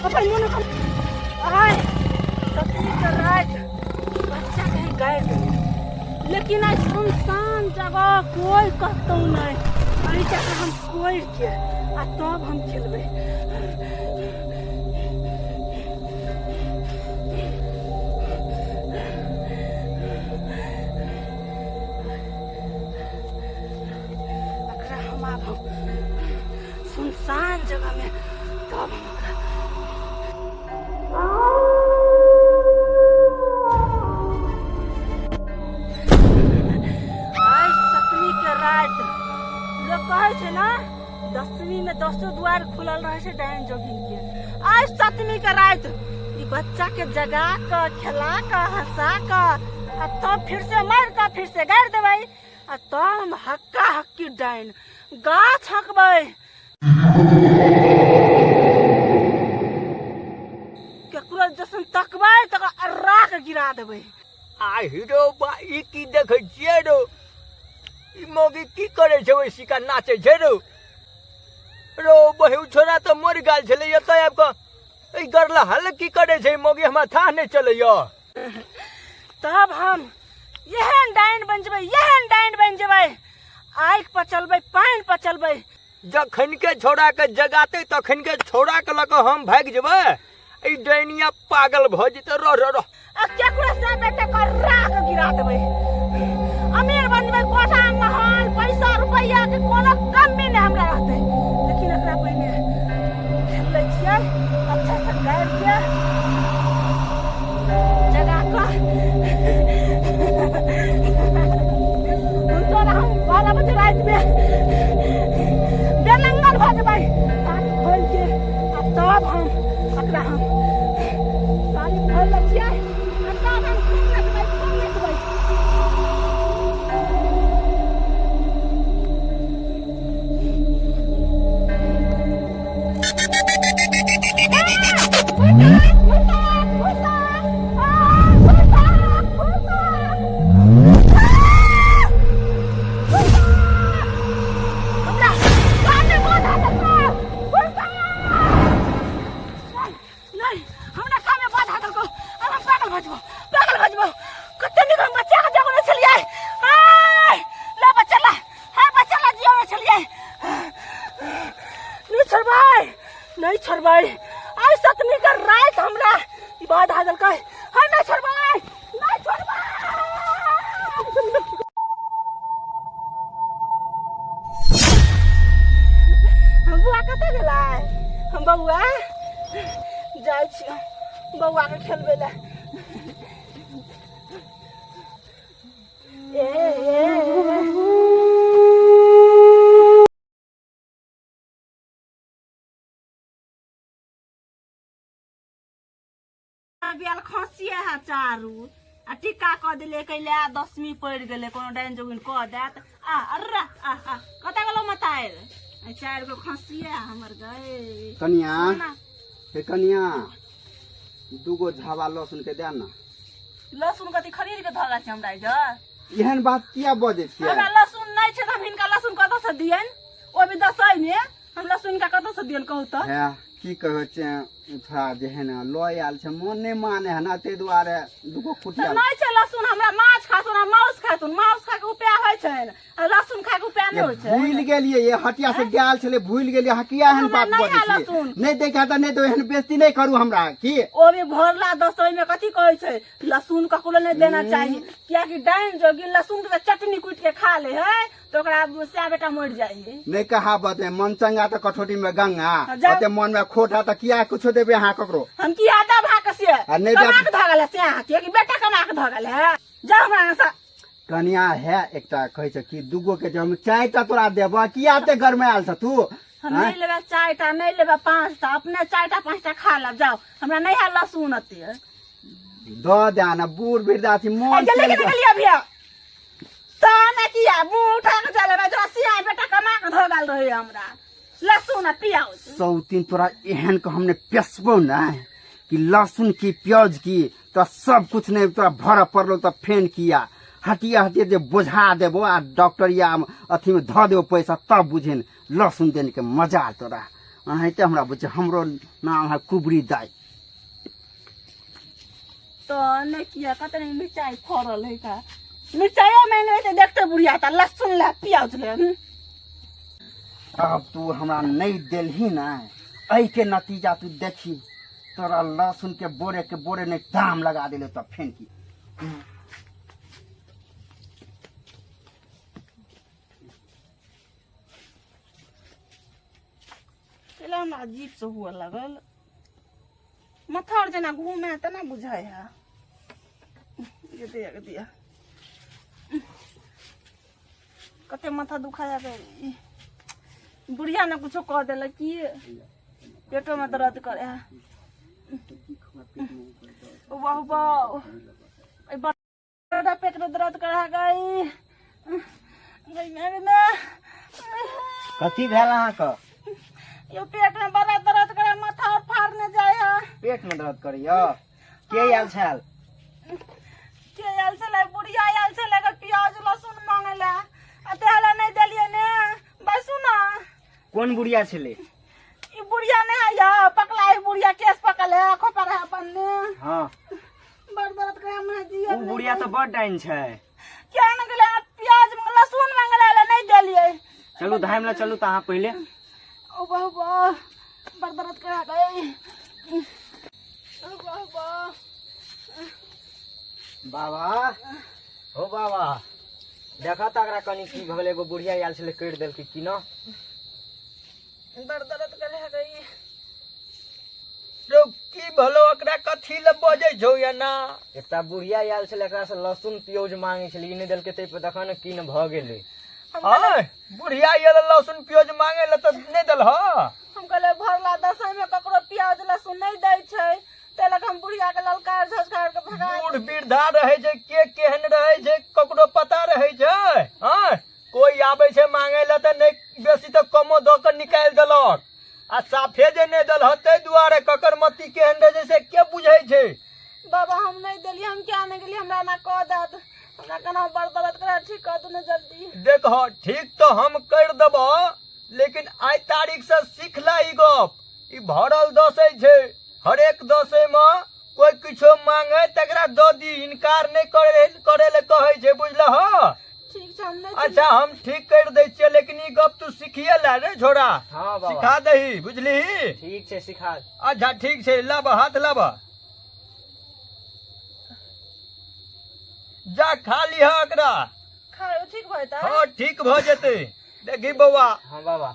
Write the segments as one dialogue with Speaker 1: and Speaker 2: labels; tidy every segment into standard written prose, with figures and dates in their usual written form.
Speaker 1: अपन मनोकामना आय सतमी के राति बच्चा के हम गाड़ि देबै, लेकिन आइ सुनसान जगह, कोई कतौ नहि, एहि जाके हम कोरि के आ तब हम खेलबै। एकरा हम आब हम सुनसान जगह में तब हम ओकरा आइ सतमी के राति, लोग कहै छै ने दसवीं में दसो द्वार खुलल रहे छै डायन जोगिन के। आइ सतमी के राति ई बच्चा के जगा के, खेला के, हंसा के आ तब फिर से मार के फिर से गाड़ि देबै आ तब हम हक्का हक्की डाइन गाछ हकबै, केकरो जसन तकबै तकरा अर्रा के गिरा देबै।
Speaker 2: आ हीरो बा, ई की देखै छियै रो? ई मौगी की करै छै? ओहि सिका नाचै छै रो। रो बहु, छोरा तऽ मरि गेल छलै, एतऽ आबि कऽ ई गरला हल की करै छै मौगी? हमरा थाह नहि चलैया।
Speaker 1: तब हम एहन डाइन बनि जेबै, एहन डाइन बनि जेबै, आगि पर चलबै, पानि पर चलबै।
Speaker 2: जखन के छौड़ा के जगाते तखन के छौड़ा के लऽ कऽ हम भागि जेबै, ई डाइनिया पागल भऽ जेतै। रह रह रह।
Speaker 1: आ केकरो से बेटे कर राख गिरा देबै, अमीर बन जेबै, कोठा महल पैसा रुपैया के कोनो कमी नहि हमरा रहतै। लेकिन एकरा पहिने खेल लै छियै अच्छा से, गाड़ि के जगा कऽ। तोरा हम 12 बजे रातिमे बेनंगल भऽ जेबै। साड़ी खोलि के आ तब हम एकरा हम साड़ी खोलि लै छियै आ तब हम खूब नचबै, खूब नचबै। नहीं, हमरा कामे बाधा देलको। अब हम पागल भऽ जेबो, पागल भऽ जेबो। कते नीक हम बच्चा के जगौने छलियै। आय ला बच्चा, ला हे बच्चा ला जियौने छलियै। नहीं छोड़बै, नहीं छोड़बै। आइ सतमी के राति हमरा ई बाधा देलकै। हम नहीं छोड़बै, नहीं छोड़बै। हम बौआ कतऽ गेलै? हम बौआ जाइ छी बौआके खेलबै लए। ए ए बेल खसिए है चारू आ टीका कऽ देले कैले, दसमी पड़ि गेलै, कोनो डाइन जोगिन कऽ देत। आ अर्रा आ आ कतऽ गेलौ मताइल? आ चारि गो खसिए है हमर गए।
Speaker 3: कनिया, हे कनिया, दूगो झावा लहसुन के दे ना।
Speaker 1: लहसुन कथी खरीद के धऽ छै हमरा इधर?
Speaker 3: एहन बात किया बजै छियै?
Speaker 1: हमरा लहसुन नहि छै तऽ हम हिनका लहसुन कतऽ से दियनि? ओ भी दसै मे हम लहसुन का कतऽ से दियनि, कहू तऽ?
Speaker 3: हे, की कहै छै, थोड़ा जे है ने लऽ आयल छै, मन नहि माने है ने, ताहि दुआरे दूगो
Speaker 1: तऽ
Speaker 3: कुटिया।
Speaker 1: नहि छै लहसुन हमरा। माछ खाथुन आ माउस खाथुन, माउस खाके उपाय होइ छनि आ लहसुन खाके उपाय नहि होइ छै।
Speaker 3: भूलि गेलियै, ये हटिया से गेल छलै, भूलि गेलियै। अहाँ किया एहन
Speaker 1: हमरा
Speaker 3: बात
Speaker 1: नहि
Speaker 3: बजै
Speaker 1: है
Speaker 3: छियै?
Speaker 1: लहसुन।
Speaker 3: नहि देखा तऽ नहि दो, एहन बेइज्जती नहि करू हमरा की।
Speaker 1: ओ भी भोरला दसई में कथी कहै छै, लहसुन ककरो नहि देना चाही, कियाकि डाइन जोगी लहसुन के चटनी कुटि के खा ले है तो ओकरा सै बेटा मरि जाइ है।
Speaker 3: नहि, कहावत है, मन चंगा तऽ कठौती में गंगा।
Speaker 1: हाँ, जाउ।
Speaker 3: ओते मन में खोट है तऽ किया कुछो देबै अहाँ ककरो?
Speaker 1: हम किया देब अहाँके से?
Speaker 3: आ नहि
Speaker 1: कमा
Speaker 3: देब-
Speaker 1: के धऽ गेल है से अहाँके कि बेटा कमा के धऽ गेल है? जाउ हमरा यहाँ से।
Speaker 3: कनिया, है एकटा कहै छै कि दूगो के जे हम चारिटा तोरा देबह, किया एते गरमायल छ तू?
Speaker 1: हम नहि लेबै चारिटा, नहि लेबै पाँचटा, अपने चारिटा पाँचटा खा लेब, जाउ। हमरा नहि है लहसुन एते।
Speaker 3: दऽ दे ने, बूढ़ वृद्ध छी मन।
Speaker 1: जल्दी के निकलिए भैया ता किया मुंह उठा के चले जरा। सिया बेटा कमा के धऽ गेल रहे हमरा लहसुन आ प्याज।
Speaker 3: सौतीन तोरा एहन के हमने पेसबो ने कि लहसुन की प्याज की तोरा सब कुछ नहीं, तोरा भरऽ पड़लो तऽ फेन किया हटिया हटिया जे बोझा देबो आ डॉक्टर या अथी में धऽ देबो पैसा, तब बुझेन लहसुन देने के मजा तोरा। एनाहिते हमरा बुझ हमरो नाम है कुबरी दाइ।
Speaker 1: तो नहीं किया कत नहीं मिर्चाई फरल है का मिर्चाइयो मांगे ते देखते बुढ़िया ता लहसुन ले प्याज ले।
Speaker 3: अब तू हमरा नहीं देलही ना, एहि के नतीजा तू देखी, तोरा लहसुन के बोरे के बोरे नहीं दाम लगा देले तो फेन की।
Speaker 1: पहले हमरा अजीब से हुआ लगल, माथा और जेना घूमे तेना बुझाय है। ये दिया ये दिया कते माथा दुखा जाए। बुढ़िया ने कुछो कह देलक की पेटो में दर्द करे है। वाह वाह बड़ा पेट में दर्द करे है गई गई मैं मैं।
Speaker 3: कथी भेल अहाँके?
Speaker 1: यो पेट में बड़ा दर्द करे, माथा और फाड़ने जाए है।
Speaker 3: पेट में दर्द करैया? के आयल छल?
Speaker 1: के आयल छलै? बुढ़िया आयल छलै ग प्याज लहसुन मांगे ला, आ तेहला नहीं देलियै ने। बसु ना।
Speaker 3: कोन बुढ़िया छलै?
Speaker 1: ई बुढ़िया नहीं है या पकला है बुढ़िया, केस पकल है, खोपर है अपन ने।
Speaker 3: हाँ।
Speaker 1: बड़ दर्द करे हमरा जी।
Speaker 4: उ बुढ़िया तो बड़ डाइन छै।
Speaker 1: क्या न गेलै प्याज लहसुन मांगे ला नहीं देलियै।
Speaker 4: चलू धाम ला चलू त अहाँ पहिले।
Speaker 1: ओ वाह वाह बड़ दर्द करे गई। ओ वाह वाह
Speaker 4: बाबा हो बाबा देखा त एकरा कनी की भऽ गेलै, एगो बुढ़िया आयल छलै करि देलकै की न।
Speaker 1: बड़ दर्द करे गई।
Speaker 2: रो की भलो एकरा कथी ले बजै छौ एना?
Speaker 4: एकटा बुढ़िया आयल छलै एकरा से लहसुन प्याज मांगे छलै, ई नहि देलकै ताहि पर देखा ने की न भऽ गेलै।
Speaker 2: आय बुढ़िया आयल लहसुन प्याज मांगे ले तऽ नहि देलह?
Speaker 1: हम कहले भरला दसैं में ककरो प्याज लहसुन नहीं दै छै, तै लऽ हम बुढ़िया के ललकार झझकार के भगा।
Speaker 2: बूढ़ वृद्धा रहै छै के केहन रहै छै ककरो पता रहै छै? आय कोई आबै छै मांगे ले तऽ नहि बेसी तऽ कमो दऽ के निकालि देलक, आ साफे जे नहि देलह ताहि दुआरे ककर मति केहन रहै छै से के बुझै छै?
Speaker 1: बाबा हम नहीं देलियै, हम क्या नहीं गेलियै, हमरा ना कह देत, हमरा केना बड़ दर्द करे, ठीक कर दू ने जल्दी।
Speaker 2: देख ठीक तो हम कर देबह, लेकिन आइ तारीख से सीख ला ई गप। ई भरल दसै छै, हरेक दसै में कोई किछो मांगे तकरा दऽ दी, इनकार नहीं करे करे ले कहै छै, बुझलह?
Speaker 1: ठीक छै हम नहीं।
Speaker 2: अच्छा हम ठीक कर दै छियै, लेकिन ई गप तू सीखिए ला रे छोरा।
Speaker 4: हाँ बाबा
Speaker 2: सिखा दही, बुझलिही?
Speaker 4: ठीक छै सिखा।
Speaker 2: अच्छा ठीक छै, लाब हाथ लाब, जा खा लिह एकरा।
Speaker 1: खा ठीक भऽ जेतै?
Speaker 2: हाँ ठीक भऽ जेतै। देखी बौआ।
Speaker 4: हाँ बाबा।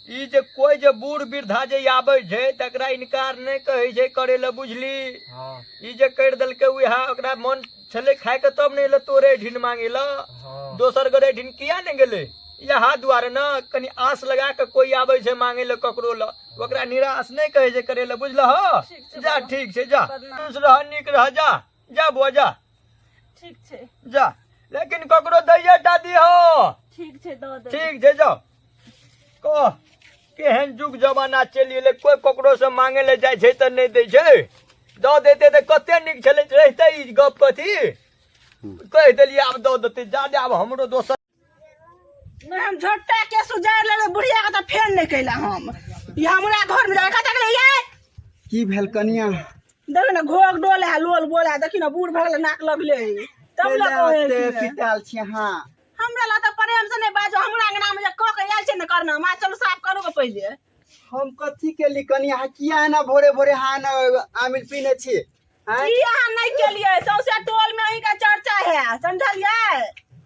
Speaker 2: ई जे कोई जे बूढ़ वृद्धा जे आबै छै तकरा इनकार नहि कहै छै करे ले, बुझली?
Speaker 4: हाँ।
Speaker 2: ई जे करि देलकै उएह ओकरा मन छलै खाय के तब ने एलै तोरे ढिन मांगे ला।
Speaker 4: हाँ।
Speaker 2: दोसर गोरे ढिन किया ने गेलै? इएह दुआरे ने कनि आस लगा के कोई आबै छै मांगे ले ककरो ल, ओकरा निराश नहि कहै छै करे ले, बुझलह?
Speaker 1: ठीक छै
Speaker 2: जा
Speaker 1: बाबा।
Speaker 2: ठीक छै, जा
Speaker 1: प्रणाम।
Speaker 2: खुश रह, नीक रह, जा जा बुआ जा।
Speaker 1: ठीक छै
Speaker 2: जा, लेकिन ककरो दैये टा दिह।
Speaker 1: ठीक छै दऽ देबै।
Speaker 2: ठीक छै जाओ। कह केहन जुग जमाना चलि गेलै, कोई ककरो से मांगे ले जाइ छै तऽ नहि दै छै। दऽ देते तऽ कते नीक छलै रहितै। ई गप कथी कहि देलियै, आब दऽ देतै, जा दे आब हमरो दोसर।
Speaker 1: नहि हम झोटा के सुजारि लेले बुढ़िया के तऽ फेर नहि कैला हम। ई हमरा घर में जाय कतऽ गेलै ये?
Speaker 3: की भेल कनिया?
Speaker 1: देखी ने घोघ डोले है लोल बोले है, देखी ने बूढ़ भऽ गेलै नाक लगले है तब लऽ कहै
Speaker 3: ओते
Speaker 1: छी।
Speaker 3: पिताल छी अहाँ।
Speaker 1: हमरा लग तऽ प्रेम से नहि बाजो, हमरा अंगना में जे कऽ के आयल छै ने करना माँ, चलू साफ करू के पहिले।
Speaker 3: हम कथी केली कनिया? अहाँ किया एना भोरे भोरे अहाँ एना आमिल पीने छी? आँय?
Speaker 1: की अहाँ नहि केलियै? सौंसे टोल में अहीं के चर्चा है, समझलियै?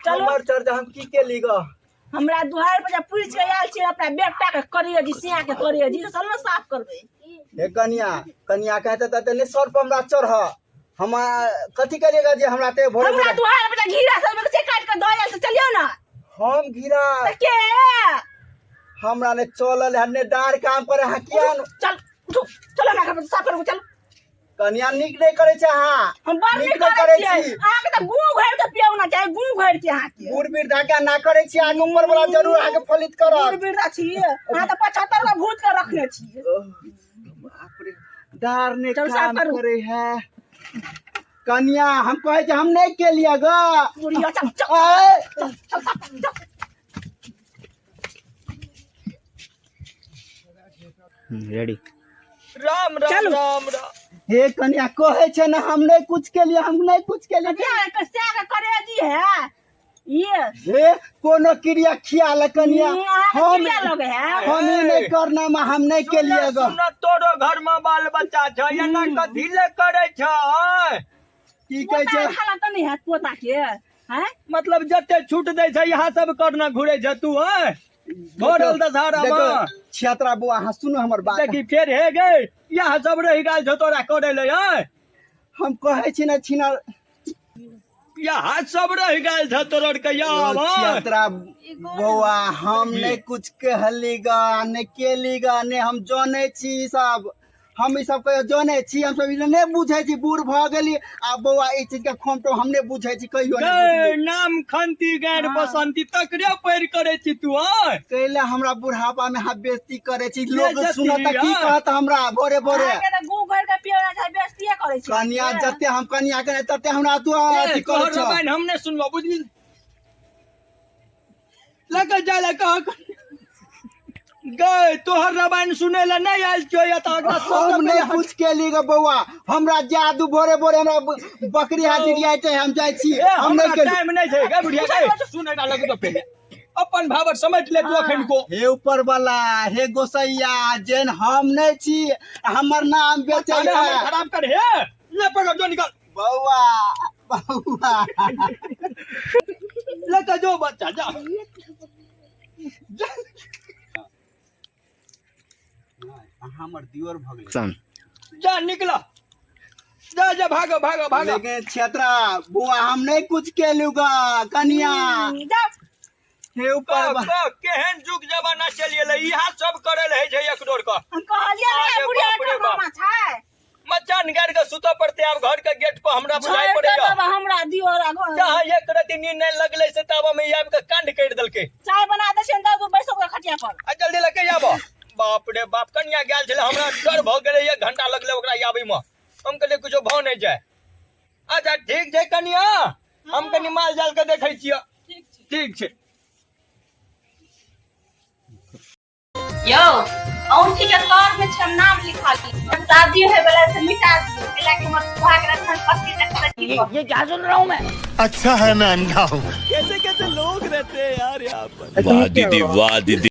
Speaker 1: चलू।
Speaker 3: हमर चर्चा? हम की केली ग?
Speaker 1: हमरा दुआरि पर जे पूछि के आयल छियै अपना बेटा के करिए जी, सिया के करिए जी, चलू ने साफ करबै।
Speaker 3: हे कनिया, कनिया कहते तऽ नहि सर पर हमरा चढ़। हम कथी करिएगा जे हमरा ते भोरे
Speaker 1: हमरा
Speaker 3: भोरे
Speaker 1: दुआरि पर जे घीरा सब छै काटि के दऽ आयल छै, चलियौ ने।
Speaker 3: हम घिरा?
Speaker 1: तऽ के
Speaker 3: हमरा ने चलल है ने डार काम करे। अहाँ किया न-
Speaker 1: चल उठू, चलो हमरा घर पर साफ करू चल।
Speaker 3: कनिया नीक नहि करै छै अहाँ।
Speaker 1: हम बड़
Speaker 3: नीक
Speaker 1: नीक
Speaker 3: नहि
Speaker 1: करै
Speaker 3: करै
Speaker 1: छियै
Speaker 3: छी।
Speaker 1: अहाँके तऽ गुँ घोरि के पियौना चाही, गुँ घोरि के अहाँके।
Speaker 3: बूढ़ वृद्धा के ना करै छी, अहाँके उम्र वाला जरूर अहाँके फलित
Speaker 1: बूढ़
Speaker 3: करत।
Speaker 1: वृद्धा छी अहाँ तऽ 75 गो भूत के रखने छी।
Speaker 3: बाप रे, डार ने
Speaker 1: चल साफ
Speaker 3: काम
Speaker 1: करू।
Speaker 3: करे है कनिया। हम कहै छै हम नहि केलियै ग।
Speaker 1: बुढ़िया चल चल।
Speaker 3: आय।
Speaker 1: चल साफ करू, चल।
Speaker 4: रेडी।
Speaker 2: राम राम।
Speaker 1: चलू।
Speaker 2: राम राम।
Speaker 3: हे कनिया, कहै छै ने, हम नहि कुछ केलिए, हम नहि कुछ केलिए।
Speaker 1: बियाह के सएह के करेजी है ये।
Speaker 3: हे, कोनो क्रिया खियाल कनिया।
Speaker 1: अहाँके
Speaker 3: हम
Speaker 1: क्रिया लगे है।
Speaker 3: हम ई नहि करना में हम नहि केलिए गो।
Speaker 2: सुन, तोरो घर में बाल बच्चा छै, एना कथी ले करै छै?
Speaker 3: की कहै
Speaker 1: पोता
Speaker 3: छै?
Speaker 1: खाला तऽ नहि हैत पोता के हैं?
Speaker 2: मतलब जते छूट दै छै, यहाँ सब करना घुरे छै तू है भरल दशहरा
Speaker 3: देखो
Speaker 2: में।
Speaker 3: छियतरा बौआ, अहाँ सुनू हमर बात।
Speaker 2: देखी फेर हे गे, यहाँ सब रहि गेल छौ तोरा करे ले हैं?
Speaker 3: हम कहै छी ने छिनर।
Speaker 2: यहाँ सब रहि गेल छौ तोर के यार।
Speaker 3: छियतरा बौआ, हम नहि कुछ कहली गा, नहि केली गा, नहि हम जनै छी ई सब। हम ई सब कहियो जनै छी? हम सब ई नहि बुझै छी, बूढ़ भऽ गेली आ बौआ, ई चीज के खोमटो हम नहि बुझै छी, कहियो नहि
Speaker 2: गै
Speaker 3: बुझली।
Speaker 2: नाम खंती गैर बसंती तकरे पैर करे छी तू हैं?
Speaker 3: कैले हमरा बुढ़ापा में अहाँ बेइज्जती करै छी? लोग
Speaker 2: बेइज्जती,
Speaker 3: सुनत तऽ की
Speaker 2: हँ।
Speaker 3: कहत हमरा भोरे भोरे?
Speaker 1: अहाँके तऽ गू घोरि के पियो छै, बेइज्जतिये करै छै।
Speaker 3: कनिया, जते हम कनिया के नहि, तते हमरा तू
Speaker 2: ए,
Speaker 3: अथी
Speaker 2: तोहर
Speaker 3: करै छौ।
Speaker 2: रामायण हम नहि सुनबो, बुझली? लगे जाय ले कह गए, तोहर रामायण सुनै ले नहि आयल छियो या तऽ अगला
Speaker 3: हम नहि कुछ केली गे बौआ, हमरा जादू भोरे भोरे हमरा बकरी हाथी दियाते, हम जाइ छी।
Speaker 2: ए,
Speaker 3: हम
Speaker 2: हमरा
Speaker 3: नहि केली।
Speaker 2: टाइम नहि छै गे बुढ़िया गे, सुन एकरा लग तो पहिले अपन भावर समझ ले तू अखन को।
Speaker 3: हे ऊपर वाला, हे गोसैया, जेन हम नहि छी, हमर नाम बेचै
Speaker 2: अरे हमर
Speaker 3: है।
Speaker 2: खराब कर हे, ले पकड़ जो, निकल।
Speaker 3: बौआ, बौआ।
Speaker 2: लेके जो बच्चा, जा।
Speaker 3: हमर दियोर भऽ गेलै।
Speaker 2: जा, निकला, जा जा, भागो भागो भागो।
Speaker 3: लेकिन क्षेत्रा बुआ, हम नहीं कुछ केलू गा कनिया।
Speaker 1: जा।
Speaker 3: हे ऊपर
Speaker 2: कह, कह, केहन जुग जमाना चलि गेलै, इहा सब करे रहै छै एक डोर के।
Speaker 1: हम कहलियै
Speaker 2: अरे
Speaker 1: ने बुढ़िया
Speaker 2: बाप रे बाप।
Speaker 1: ड्रामा छै।
Speaker 2: मचान गाड़ के सुतऽ पड़तै आब घर के गेट पर, हमरा बुझाइ
Speaker 1: छोड़ि
Speaker 2: पड़ैया।
Speaker 1: देब हमरा दियो आगो।
Speaker 2: जहाँ एक रति नींद नहि लगलै से तब हम आबि के कांड करि देलकै।
Speaker 1: चाय बना दै छियनि तऽ बैसो के खटिया पर।
Speaker 2: आ जल्दी लऽ के आबऽ। बाप रे बाप, कनिया गेल छलै, हमरा डर भऽ गेलै, एक घंटा लगलै ओकरा आबैमे, हम कहलियै कुछो भऽ नहि जाय। अच्छा ठीक छै कनिया, हम कनि माल जाल के देखै छियै। ठीक छै।
Speaker 1: यौ, औंठी के तौर में छै नाम लिखल, शादी होय वाला से मिटा दियौ, कैला कि हमर सुहाग रखन पति तक की कहब।
Speaker 5: अच्छा है मैं अंधा हूँ।
Speaker 2: कैसे कैसे लोग रहते हैं यार यहाँ पर।
Speaker 6: वाह दीदी, वाह दीदी।